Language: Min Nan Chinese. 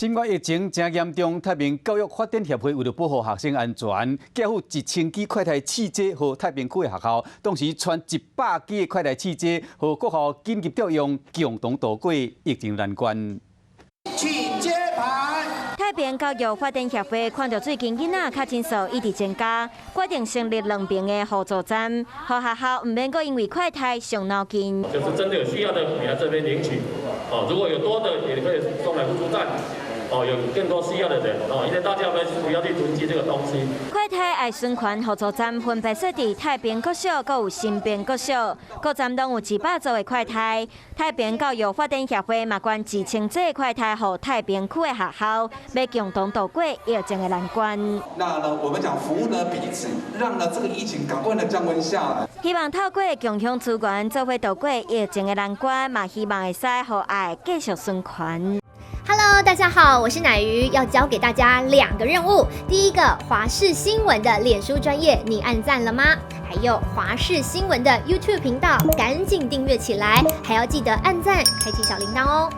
新冠疫情誠嚴重，太平教育發展協會為著保護學生安全，寄付1000支快篩試劑予太平區的學校，同時傳100支的快篩試劑予各校緊急調用，共同渡過疫情難關。請揭牌。太平教育發展協會看著最近囡仔確診數一直增加，決定成立兩爿的互助站，予學校毋免閣因為快篩傷腦筋。就是真的有需要的，你來這邊領取。哦，如果有多的，也可以送來互助站。哦，有更多需要的人哦，因為大家不要去囤積這個東西。快篩愛循環互助站分別設佇太平國小、閣有新平國小，各站攏有100組的快篩。太平教育發展協會嘛捐1000劑快篩予太平區的學校，欲共同渡過疫情的難關。那呢，我們講服務呢彼此，讓呢這個疫情趕快的降溫下來。希望透過共享資源，做伙渡過疫情的難關，嘛希望會使予愛繼續循環。 Hello，大家好，我是奶魚，要交給大家兩個任務。第一個，華視新聞的臉書專頁，你按讚了嗎？還有華視新聞的 YouTube 頻道，趕緊訂閱起來，還要記得按讚，開啟小鈴鐺哦。